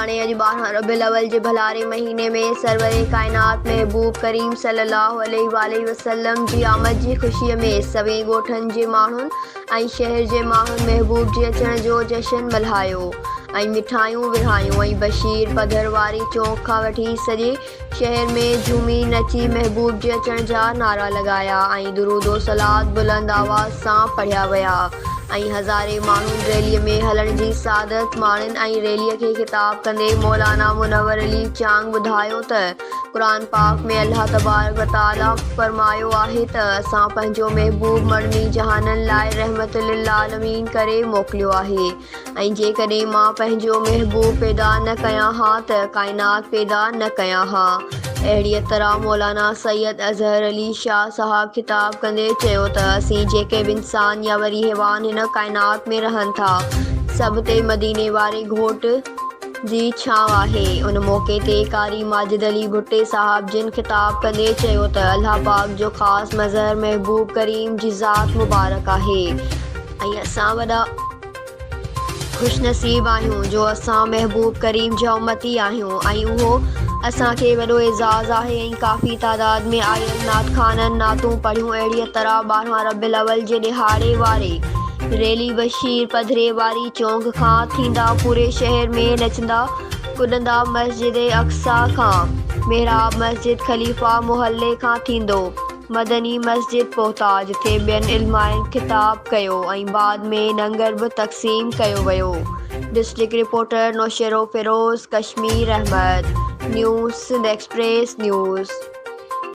لاڙڪاڻي اڄ 12 ربيع الاول جي ڀلاري مهيني ۾ سرور ڪائنات محبوب ڪريم صلي الله عليه واٰله وسلم جي آمد جي خوشي ۾ سوين ڳوٺن جي ماڻهن ۽ شهر جي ماڻهن محبوب جي اچڻ جو جشن ملهايو ۽ مٺايون ورهايون ۽ بشير پڌر واري چونڪ کان وٺي سڄي شهر ۾ جهومي نچي محبوب جي اچڻ جا نعرا لڳايا ۽ درود و صلوات بلند آواز سان پڙهيا ويا ۽ هزارين ماڻهن ريلي ۾ هلڻ جي سعادت ماڻين ۽ ريلي کي خطاب ڪندي مولانا منور علي چانگ ٻڌايو ته قرآن پاڪ ۾ الله تبارڪ و تعالي فرمايو آهي ته اسان پنهنجو محبوب مڙني جهانن لاء رحمت للعالمين ڪري موڪليو آهي ۽ جيڪڏهن مان پنهنجو محبوب پيدا نه ڪيان ها ته ڪائنات پيدا نه ڪيان ها. اهڙيء طرح مولانا سيد اظهر علي شاهه صاحب خطاب ڪندي چيو ته اسين جيڪي به انسان يا وري حيوان هن ڪائنات ۾ رهن ٿا سڀ تي مديني واري گهوٽ جي ڇانو آهي. ان موقعي تي قاري ماجد علي ڀٽي صاحب جن خطاب ڪندي چيو ته الله پاڪ جو خاص مظهر محبوب ڪريم جي ذات مبارڪ آهي ۽ اسان وڏا خوش نصيب آهيون جو اسان محبوب ڪريم جا امتي آهيون ۽ اهو اسان کي وڏو اعزاز آهي ۽ ڪافي تعداد ۾ آيل نعت خوانن نعتون پڙهيون اهڙيء طرح 12 ربيع الاول جي ڏهاڙي واري ريلي بشير پڌري واري چونڪ کان ٿيندا پوري شهر ۾ نچندا ڪڏندا مسجد اقصيٰ کان محراب مسجد خليفه محلي کان ٿيندو مدني مسجد پهتا جتي ٻين علمائن خطاب ڪيو ۽ بعد ۾ ننگر به تقسيم ڪيو ويو. District reporter Naushahro Feroze, Kashmir Ahmed, news Sindh express news.